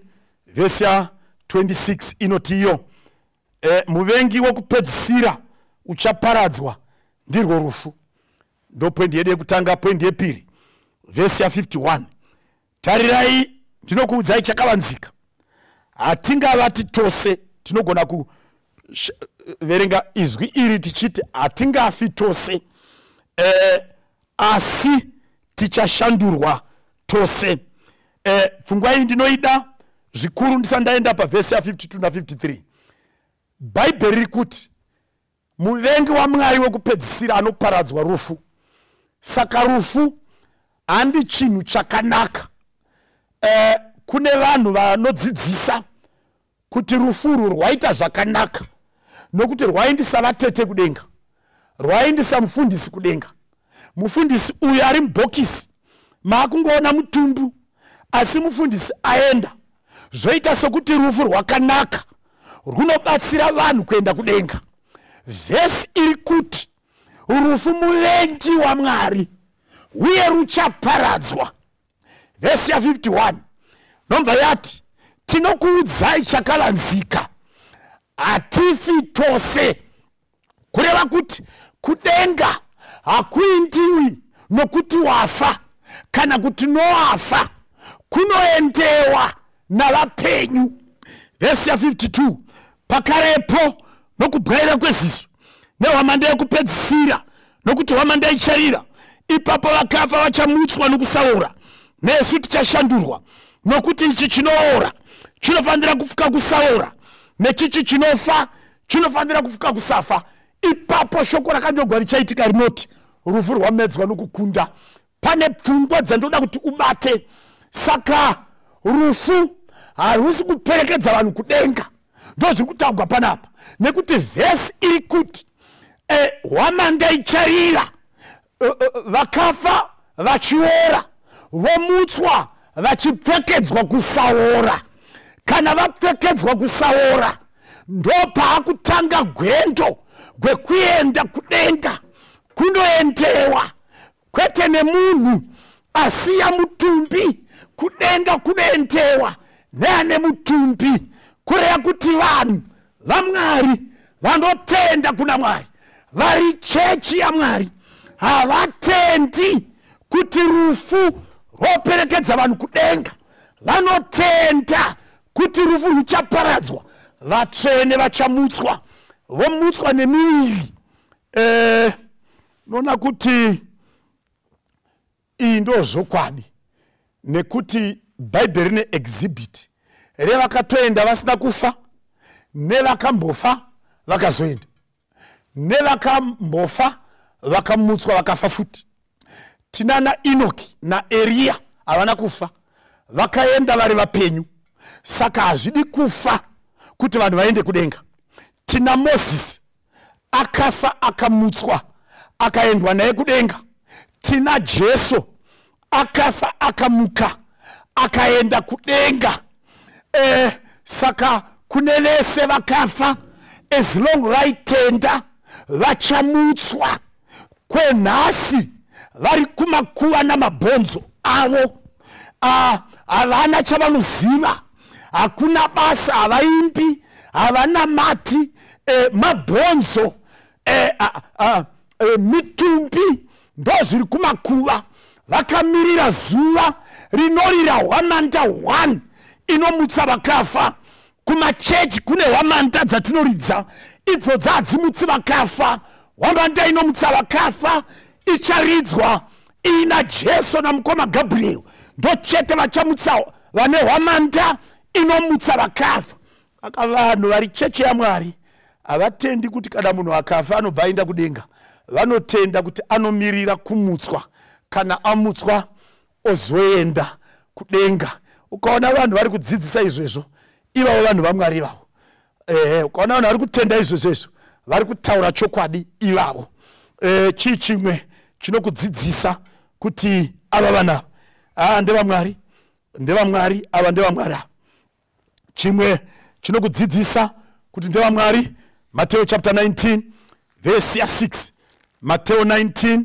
vhesi ya 26 inoti iyo, muvengi wekupedzisira uchaparadzwa ndirwo rufu. Ndo poindi yedu yekutanga. Poindi yepiri, vhesi ya 51: tarirai, ndinokuudzai chakavanzika, hatingavati tose. Tinogona kuverenga izwi iri tichiti hatingafi tose, asi tichashandurwa tose. Pfungwa iyi ndinoida zvikuru ndisati ndaenda pavhesi ya 52 na53. Bhaibheri riri kuti muvengi waMwari wekupedzisira anoparadzwa rufu. Saka rufu handi chinhu chakanaka. Kune vanhu vanodzidzisa kuti rufu urwu rwaita zvakanaka nokuti rwaindisa vatete kudenga, rwaindisa mufundisi kudenga. Mufundisi uyu ari mubhokisi, maakungoona mutumbu, asi mufundisi aenda. Zvoita sokuti rufu rwakanaka, runobatsira vanhu kuenda kudenga. Vhesi iri kuti rufu muvengi waMwari uye ruchaparadzwa. Vhesi ya51 nobva yati, tinokuudzai chakavanzika, hatifi tose. Kureva kuti kudenga hakuindiwi nokuti wafa kana kuti nowafa, kunoendewa navapenyu. Vhesi ya52: pakarepo, nokubwaira kweziso, nehwamanda yekupedzisira, nokuti hwamanda icharira, ipapo vakafa vachamutswa nokusaora, nesu tichashandurwa. Nokuti ichi chinoora chinofanira kufuka kusaora, nechichi chinofa chinofanira kufuka kusafa. Ipapo shoko rakanyorwa richaitika rinoti rufu rwamedzwa nokukunda. Pane pfungwa dzandoda kuti ubate. Saka rufu harusi kuperekedza vanhu kudenga, ndozviri kutaurwa panapa, nekuti vhesi iri kuti hwamanda icharira, vakafa vachiora, vomutswa vachipfekedzwa kusaora. Kana vapfekedzwa kusaora, ndopaakutanga gwendo gwekuenda kudenga. Kunoendewa kwete nemunhu asiya mutumbi, kudenga kunoendewa neane mutumbi. Kureva kuti vanhu vaMwari vanotenda kuna Mwari, vari chechi yaMwari, havatendi kuti rufu rwoperekedza vanhu kudenga. Vanotenda kuti rufu ruchaparadzwa, vatsvene vachamutswa, vomutswa nemiviri. Noona kuti iyi ndo zvokwadi, nekuti Bhaibheri rine exhibit revakatoenda vasina kufa, nevakambofa vakazoenda, nevakambofa vakamutswa vakafa futi. Tinana Enoki naEriya, havana kufa, vakaenda vari vapenyu. Saka hazvidi kufa kuti vanhu vaende kudenga. Tina Mozisi, akafa akamutswa, akaendwa naye kudenga. Tina Jesu, akafa akamuka, akaenda kudenga. Saka kune vese vakafa, as long vaitenda, vachamutswa. Kwenhasi vari kumakuva namabhonzo avo, havana chavanoziva, hakuna basa, havaimbi, havana mati, mabhonzo, mitumbi ndo zviri kumakuva, vakamirira zuva rinorira hwamanda 1 inomutsa vakafa. Kumachechi kune hwamanda dzatinoridza, idzodzi hadzimutsi vakafa. Hwamanda inomutsa vakafa icharidzwa iina Jesu namukoma Gabriel, ndochete vachamutsa vane hwamanda inomutsa vakafa. Aka vanhu vari chechi yaMwari Havatendi kuti kana munhu akafa anobva aenda kudenga. Vanotenda kuti anomirira kumutswa, kana amutswa ozoenda kudenga. Ukaona vanhu vari kudzidzisa izvezvo, ivavo vanhu vaMwari ivavo. Ukaona vanhu vari kutenda izvezvezvo, vari kutaura chokwadi ivavo. Chii chimwe chinokudzidzisa kuti ava vanhu ava ndevamwari, ndevamwari ava, ndevamwari ava? Chimwe chinokudzidzisa kuti ndevamwari, Mateo chapter 19 vhesi ya6. Mateo 19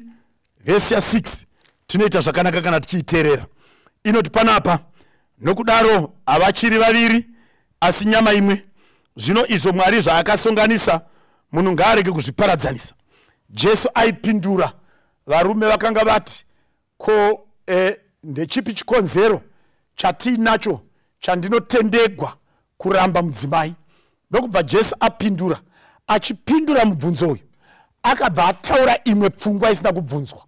vhesi ya6, tinoita zvakanaka kana tichiiteerera. Inoti panapa, nokudaro havachiri vaviri, asi nyama imwe. Zvino izvo Mwari zvaakasonganisa, munhu ngaarege kuzviparadzanisa. Jesu aipindura varume vakanga vati, ko ndechipi chikonzero chatiinacho chandinotendegwa kuramba mudzimai? Ndokubva Jesu apindura. Achipindura mubvunzo uyu, akabva ataura imwe pfungwa isina kubvunzwa.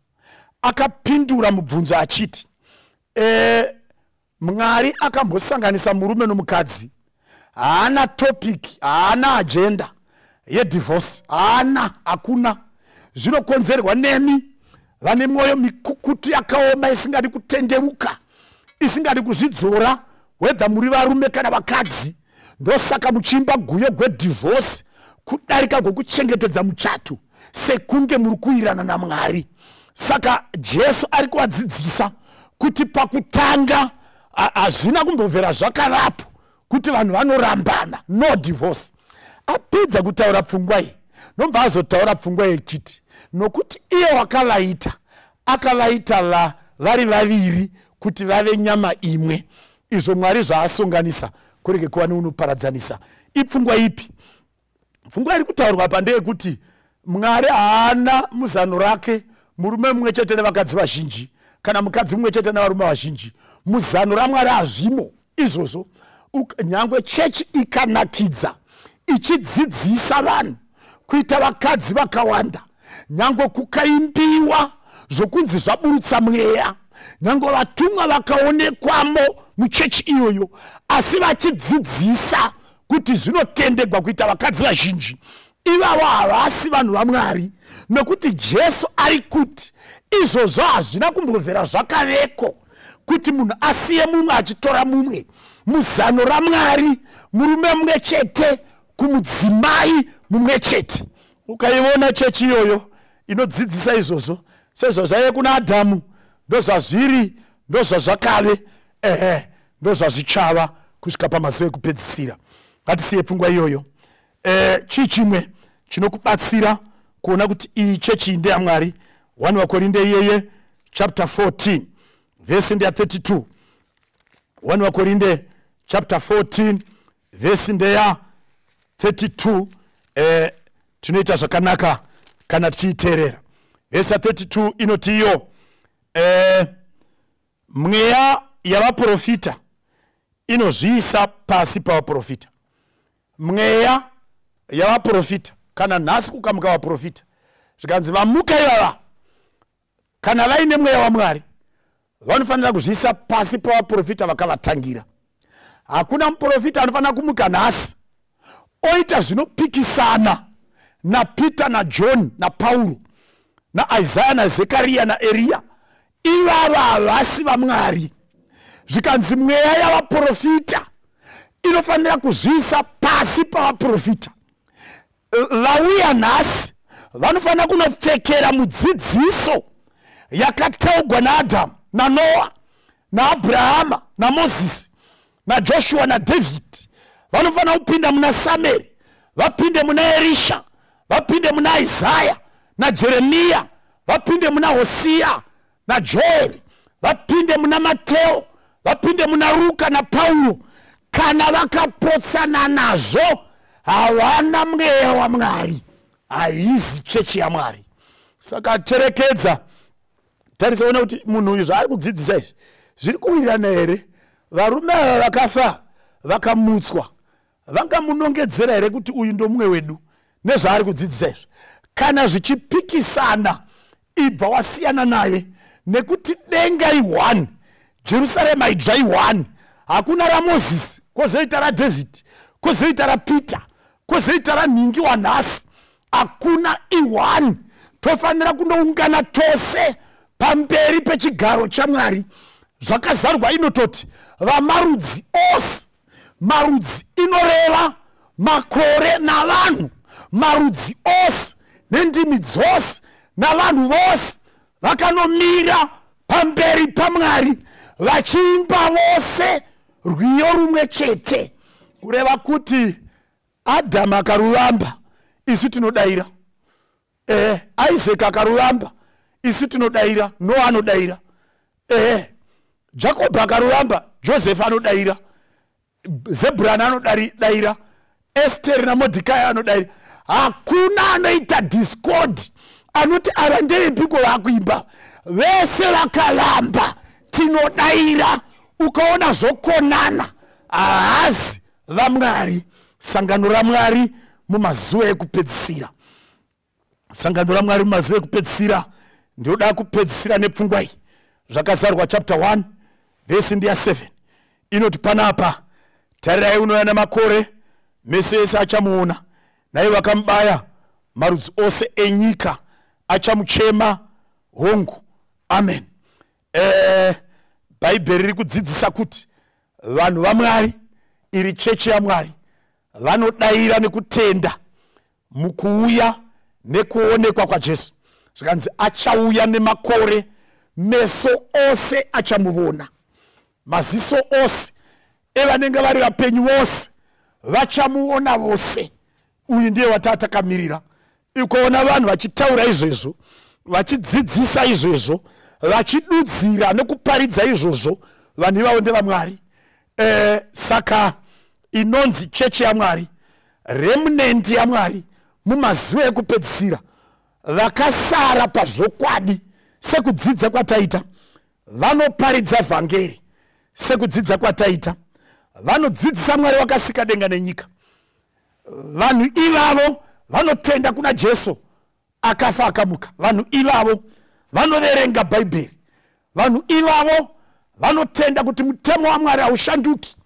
Akapindura mubvunzo achiti, Mwari akambosanganisa murume nomukadzi, haana topic, haana agenda yedivorce, haana, hakuna. Zvinokonzerwa nemi vane mwoyo mikukutu yakaoma, isingadi kutendeuka, isingadi kuzvidzora, whether muri varume kana vakadzi. Ndosaka muchiimba guyo gwedivorce kudarika gwekuchengetedza muchato, sekunge muri kuwirana naMwari. Saka Jesu ari kuvadzidzisa kuti pakutanga hazvina kumbobvera zvakavapo kuti vanhu vanorambana, no divorce. Apedza kutaura pfungwa iyi, nobva azotaura pfungwa yechiti, nokuti iye wakavaita, akavaita vari vaviri kuti vave nyama imwe. Izvo Mwari zvaasonganisa, kurege kuva neunoparadzanisa. Ipfungwa ipi? Pfungwa iri kutaurwa pa ndeyekuti Mwari haana muzano rake murume mumwe chete nevakadzi vazhinji, kana mukadzi mumwe chete nevarume vazhinji. Muzano raMwari hazvimo izvozvo. Nyangwe chechi ikanakidza ichidzidzisa vanhu kuita vakadzi vakawanda, nyangwe kukaimbiwa zvokunzi zvaburutsa mweya, nyangwe vatumwa vakaonekwamo muchechi iyoyo, asi vachidzidzisa kuti zvinotendegwa kuita vakadzi vazhinji, ivavo havasi vanhu vaMwari. Nekuti Jesu ari kuti izvozvo hazvina kumbobvera zvakaveko kuti munhu asiye mumwe achitora mumwe. Muzano raMwari, murume mumwe chete kumudzimai mumwe chete. Ukaiona chechi iyoyo inodzidzisa izvozvo, sezvazvaive kuna Adhamu, ndozvazviri, ndozvazvakave, ehe, ndozvazvichava kusvika pamazuva ekupedzisira. Ngatisiye pfungwa iyoyo. Chii chimwe chinokubatsira kuona kuti iyi chechi ndeyaMwari? 1 vaKorinde iyeye chapter 14 vhesi ndeya 32. 1 vaKorinde chapter 14 vhesi ndeya 32. Tinoita zvakanaka kana tichiiteerera. Vhesi ya 32 inoti iyo, mweya yavaprofita inozviisa pasi pavaprofita. Mweya yavaprofita, kana nhasi kukamuka vaprofita, zvikanzi vamuka ivava, kana vaine mweya waMwari, vanofanira kuzviisa pasi pavaprofita vakavatangira. Hakuna muprofita anofanira kumuka nhasi oita zvinopikisana naPeter naJohn naPauro naIsaya naZekariya naEriya. Ivava havasi vaMwari. Zvikanzi mweya yavaprofita inofanira kuzviisa pasi pavaprofita. Vauya nhasi vanofanira kunopfekera mudzidziso yakataugwa naAdhamu naNoa naAbrahama naMozisi naJoshua naDhavhidhi. Vanofanira kupinda muna Samueri, vapinde muna Erisha, vapinde muna Isaya naJeremiya, vapinde muna Hosiya naJoeri, vapinde muna Mateo, vapinde muna Ruka naPauro. Kana vakapotsana nazvo, havana mweya waMwari, haizi chechi yaMwari. Saka cherekedza, tarisa, ona kuti munhu uyu zvaari kudzidzisa izvi zviri kuwirirana here? Varume ava vakafa vakamutswa, vangamunongedzera here kuti uyu ndomumwe wedu nezvaari kudzidzisa izvi? Kana zvichipikisana, ibva wasiyana naye, nekuti denga i1, Jerusarema idzva i1. Hakuna raMozisi, kwozoita raDhavhidhi, kwozoita raPeter. Kwozoita ranhingi wanhasi, hakuna i1. Tofanira kundoungana tose pamberi pechigaro chaMwari. Zvakazarwa inototi vamarudzi ose, marudzi inoreva makore navanhu, marudzi ose nendimi dzose navanhu vose vakanomira pamberi paMwari vachiimba vose rwiyo rumwe chete. Kureva kuti Adhamu akaruvamba, isu tinodaira. Isaac akaruvamba, isu tinodaira. Noa anodaira. Jakobho akaruvamba, Joseph anodaira. Zebhurani anodaira. Esteri naModhikai anodaira. Hakuna anoita discord anoti ava ndevepiko vakuimba. Vese vakalamba tinodaira. Ukaona zvokonana, haazi vaMwari. Sangano raMwari mumazuva ekupedzisira, sangano raMwari mumazuva ekupedzisira. Ndinoda kupedzisira nepfungwa iyi. Zvakazarwa chapter 1 vhesi ndiya 7 inoti panapa: "Tarirai, unouya namakore, meso ese achamuona, naivo vakamubaya, marudzi ose enyika achamuchema. Hongu, amen." Bhaibheri riri kudzidzisa kuti vanhu vaMwari, iri chechi yaMwari, vanodayira nekutenda mukuuya nekuonekwa kwaJesu. Zvikanzi achauya nemakore, meso ose achamuvona, maziso ose evanenge vari vapenyu vose vachamuona vose. Uyu ndiye wataa takamirira. Ukaona vanhu vachitaura izvezvo, vachidzidzisa izvezvo, vachidudzira nekuparidza izvozvo, vanhu ivavo ndevamwari. Saka inonzi chechi yaMwari, remnant yaMwari mumazuva ekupedzisira, vakasara pazvokwadi sekudzidza kwataita, vanoparidza vhangeri sekudzidza kwataita, vanodzidzisa Mwari wakasika denga nenyika. Vanhu ivavo vanotenda kuna Jesu akafa akamuka. Vanhu ivavo vanoverenga Bhaibheri. Vanhu ivavo vanotenda kuti mutemo waMwari haushanduki,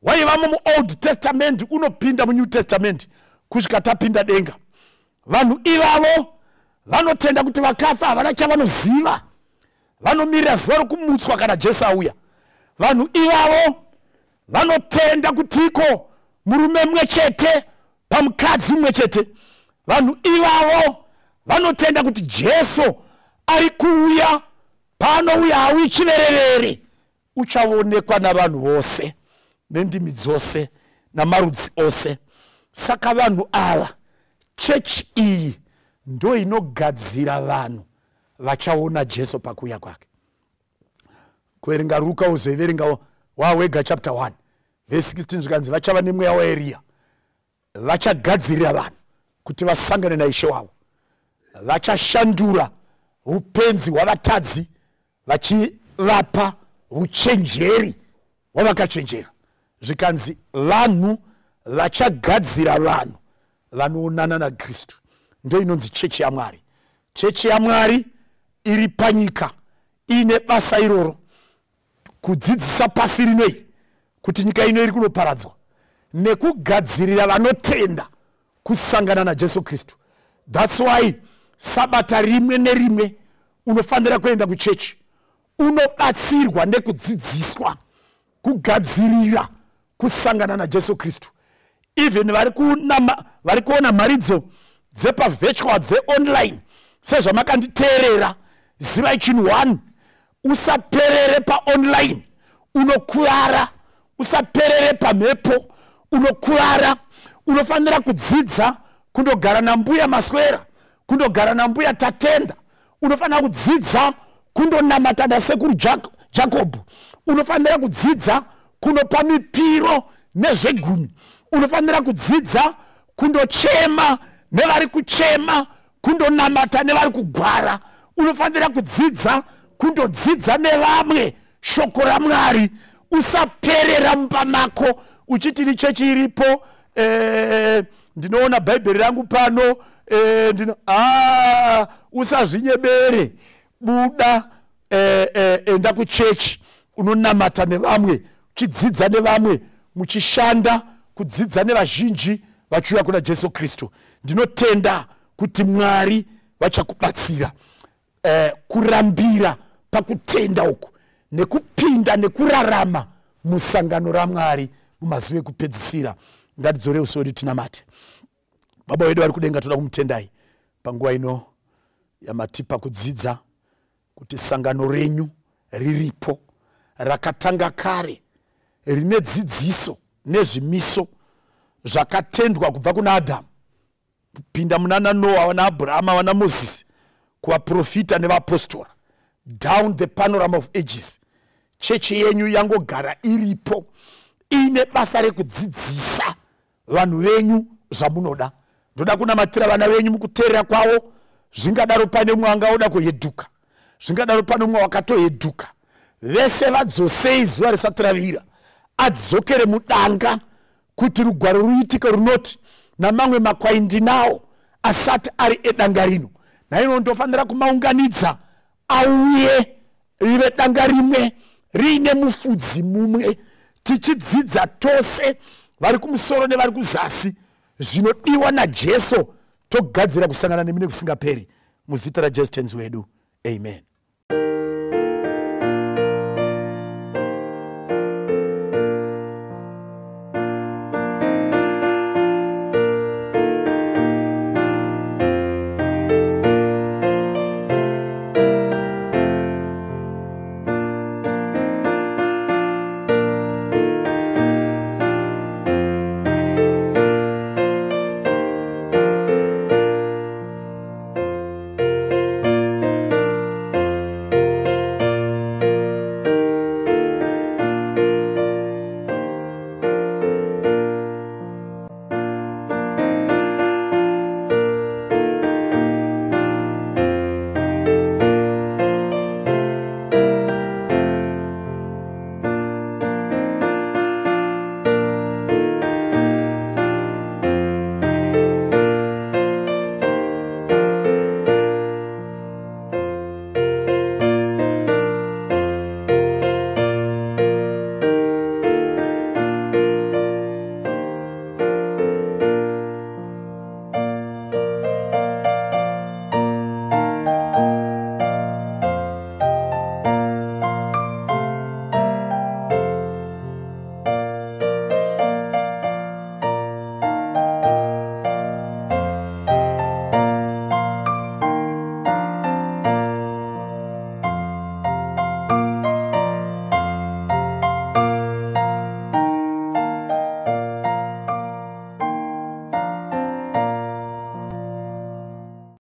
waivamo muOld Testament unopinda muNew Testament kusvika tapinda denga. Vanhu ivavo vanotenda kuti vakafa havana chavanoziva, vanomirira zuva rokumutswa kana Jesu auya. Vanhu ivavo vanotenda kutiko murume mumwe chete pamukadzi mumwe chete. Vanhu ivavo vanotenda kuti Jesu ari kuuya, paanouya hauyi chiverevere, uchaonekwa navanhu vose nendimi dzose namarudzi ose. Saka vanhu ava, chechi iyi ndo inogadzira vanhu vachaona Jesu pakuuya kwake. Kuverenga Ruka, uzoiverenga wawega, chapter 1 verse 16, zvikanzi vachava nemweya waEriya, vachagadzirira vanhu kuti vasangane naIshe wavo, vachashandura upenzi hwavatadzi vachivapa uchenjeri hwavakachenjera. Zvikanzi vanhu vachagadzira vanhu vanoonana naKristu. Ndo inonzi chechi yaMwari. Chechi yaMwari iri panyika iine basa iroro, kudzidzisa pasi rino iri kuti nyika ino iri kunoparadzwa, nekugadzirira vanotenda kusangana naJesu Kristu. That's why sabata rimwe nerimwe unofanira kuenda kuchechi, unobatsirwa nekudzidziswa kugadzirira kusangana naJesu Kristu. Even vari kuona mharidzo dzepavirtual, dzeonline, sezvamakanditeerera, zivai chinhu 1: usaperere paonline, unokuvara. Usaperere pamhepo, unokuvara. Unofanira kudzidza kundogara nambuya Maswera, kundogara nambuya Tatenda. Unofanira kudzidza kundonamata nasekuru Jakobho. Unofanira kudzidza kunopa mipiro nezvegumi. Unofanira kudzidza kundochema nevari kuchema, kundonamata nevari kugwara. Unofanira kudzidza kundodzidza nevamwe shoko raMwari. Usaperera mumba mako uchiti ni chechi iripo, ndinoona Bhaibheri rangu pano, ndino usazvinyebere. Buda, enda kuchechi, unonamata nevamwe, uchidzidza nevamwe, muchishanda kudzidza nevazhinji. Vachiuya kuna Jesu Kristu. Ndinotenda kuti Mwari vachakubatsira kurambira pakutenda uku nekupinda nekurarama musangano raMwari mumazuva ekupedzisira. Ngatidzore uso wedu tinamate. Baba wedu vari kudenga, toda kumutendai panguva ino yamatipa kudzidza kuti sangano renyu riripo, rakatanga kare, rine dzidziso nezvimiso zvakatendwa kubva kuna Adhamu kupinda munana Noa, vana Abrahama, vana Mozisi, kuvaprofita nevapostora, down the panorama of ages. Chechi yenyu yangogara iripo, iine basa rekudzidzisa vanhu venyu zvamunoda. Ndoda kunamatira vana venyu mukuteerera kwavo. Zvingadaro pane mumwe angaoda kuhedhuka, zvingadaro pane mumwe wakatohedhuka. Vese vadzosei zuva risati ravira, adzokere mudanga, kuti rugwaro ruitike runoti, "Namamwe makwai ndinawo asati ari edanga rino, naino ndofanira kumaunganidza auye, rive danga rimwe riine mufudzi mumwe, tichidzidza tose, vari kumusoro nevari kuzasi, zvinodiwa naJesu, togadzira kusangana nemi nekusingaperi. Muzita raJesu Tenzi wedu, amen.